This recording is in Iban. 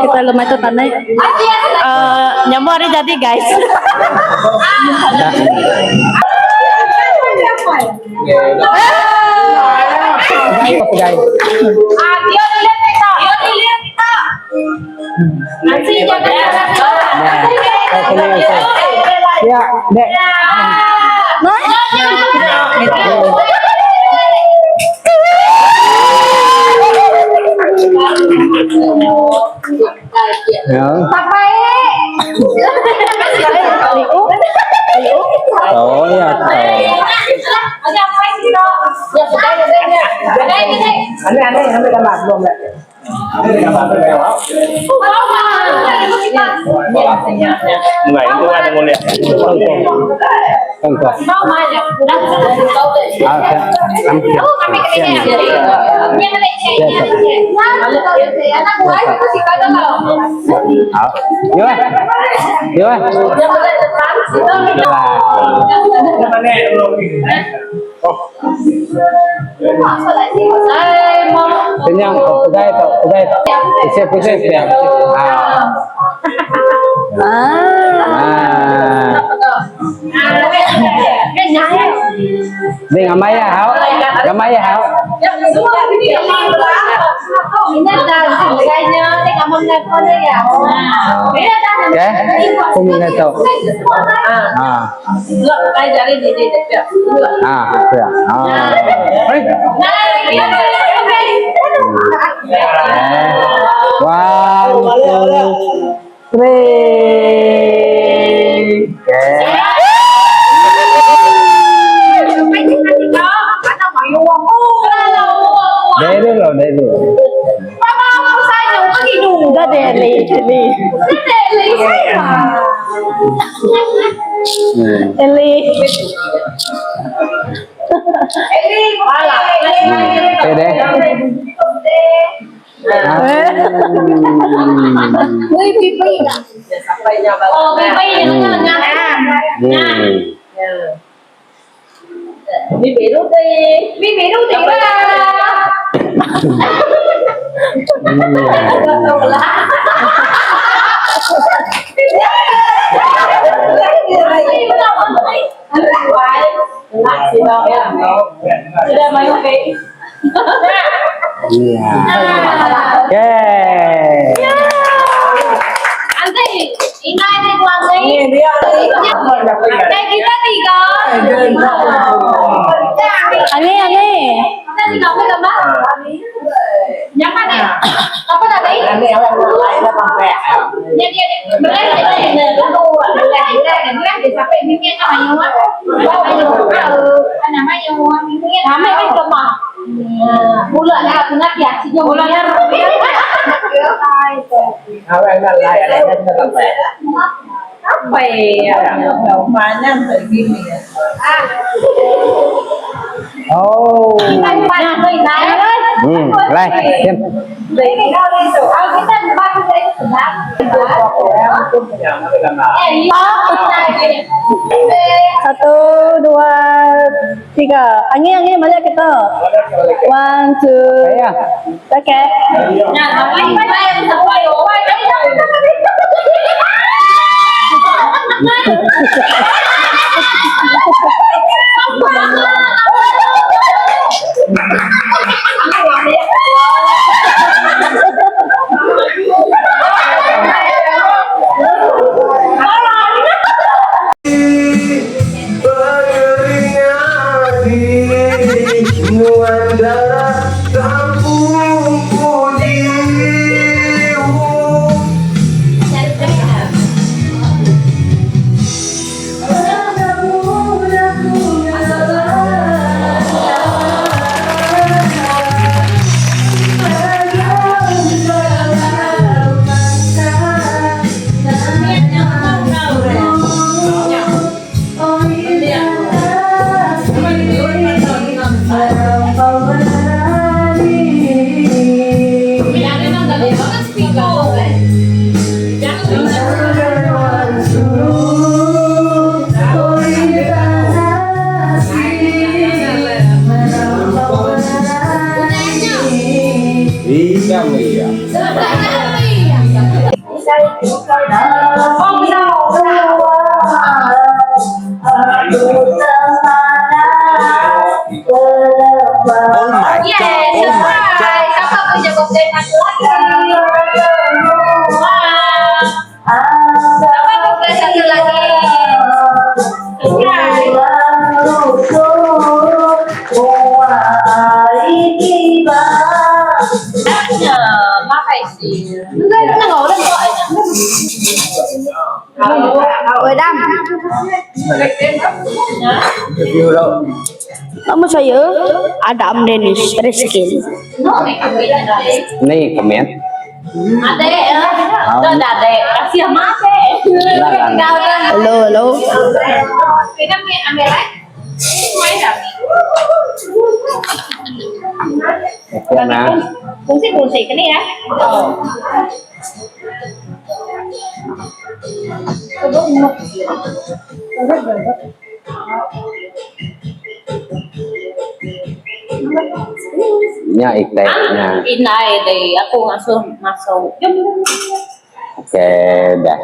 Kita lemai tu tanai. Uh, nyambung hari jadi guys. Pegai, pegai. Ya, dek. Ya. Oh ya. Ngày thứ hai là ngồi liệt. Không có. À, Nhớ. Nhớ. Là Kenyang, pegai tu, pegai. Pusing, pusing, siap. Ah. Ah. Ah. Đi ngamai ya, hảo. Ngamai ya, hảo. Oke. Kuming itu. Ah. Ah, ya. Ah. One, two, three. Okay. Để dulu, để dulu. Dah deli, deli. Eli. Oke deh. Hmm. Iya. Oke. Aneh, aneh. Oh. Lại, xem. Satu, dua, tiga. Angin, angin, balik kita. One, two. Saya. Okay. Update aku lagi. Wah. Sampai update satu lagi. Subscribe. Oi, Dam. Nama saya Adam Dennis Rizky. Ni komen. Ade, ade, kasih sama ade. Hello, hello. Okay na. Fungsi-fungsi kini ya. Nya itik nya. Inai deh, aku ngasuh masuk. Okay dah.